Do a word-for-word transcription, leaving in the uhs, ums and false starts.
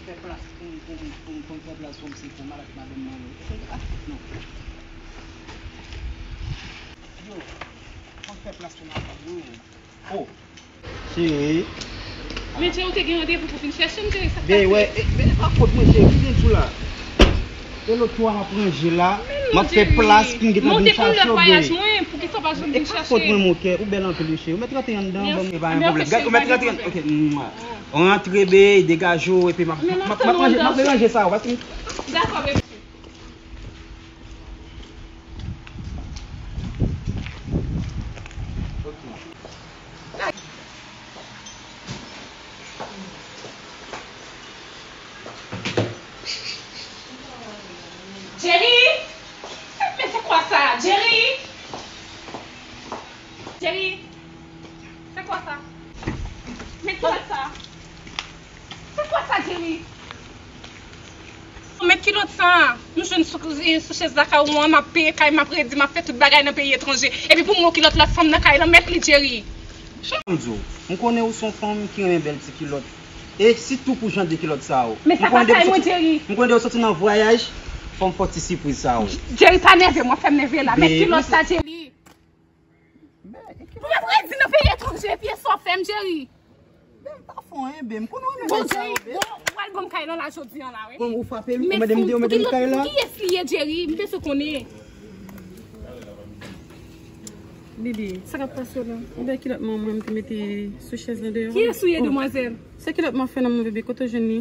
Fè plas pou m, pou m, pou m, pou m fè plas pou m, se pou malad madanm mwen yo. Se ak tout nou. Yo, fò m fè plas pou madanm mwen. Oh. Cheri. Men Jerry, ou te gen randevou pou vin chèche m, Jerry, sa k pase? Byen, wè, e, men e pa fòt mwen, cheri, ki vin sou la? E lòt tou a m ap ranje la, m ap fè plas pou m gentan vin chache w, byen. Mwen te konn lè vwayaj mwen, poukisa w pa janm vin chache m? E pa fòt mwen, mon kè, ou bèl anpil wi, cheri. Ou mèt rantre anndan, ban m, e pa gen pwoblèm. Gad, ou mèt rantre anndan, ok. Rantre, byen, degaje w, epi m ap, m ap, m ap ranje, m ap ranje sa, paske m... Dakò, bebe. Ok. Jerry! Men se kwa sa? Jerry! Jerry! Se kwa sa? Men kilòt sa? Se kwa sa, Jerry? Mèt kilòt sa, m jwenn sou, sou chèz lakay ou an, m ap peye kay, m ap redi, m ap fè tout bagay nan peyi etranje. Epi pou mwen, kilòt lòt fanm nan kay lan, mèt li, Jerry. Jan m di w, m konnen ou se yon fanm ki renmen bèl ti kilòt. E sitou pou jan de kilòt sa yo. Men sa pa kay mwen, Jerry. M konnen depi w soti nan vwayaj, fò m fè w ti sipriz sa yo. Jerry, pa nève m, w ap fè m nève la. Mèt kilòt sa, Jerry. Pou m ap redi nan peyi etranje, epi e sa w fè m, Jerry. Ben, m pa fè w anyen, ben, m konnen w renmen bagay sa yo, ben. Bon, Jerry, bon, ou al ban m kay lan la jodi an la, wi. Bon, ou frape m, ou mande m, ou mande m kay la. Kiyès li ye, Jerry? M bezwen konnen. Bibi, sa k ap pase w la? Ou gen kilòt mwen, mwen, m te mete sou chèz lan deyò. Kiyès ou ye, demwazèl? Se kilòt mwen fè nan mwen, bebe, kote w jwenn li?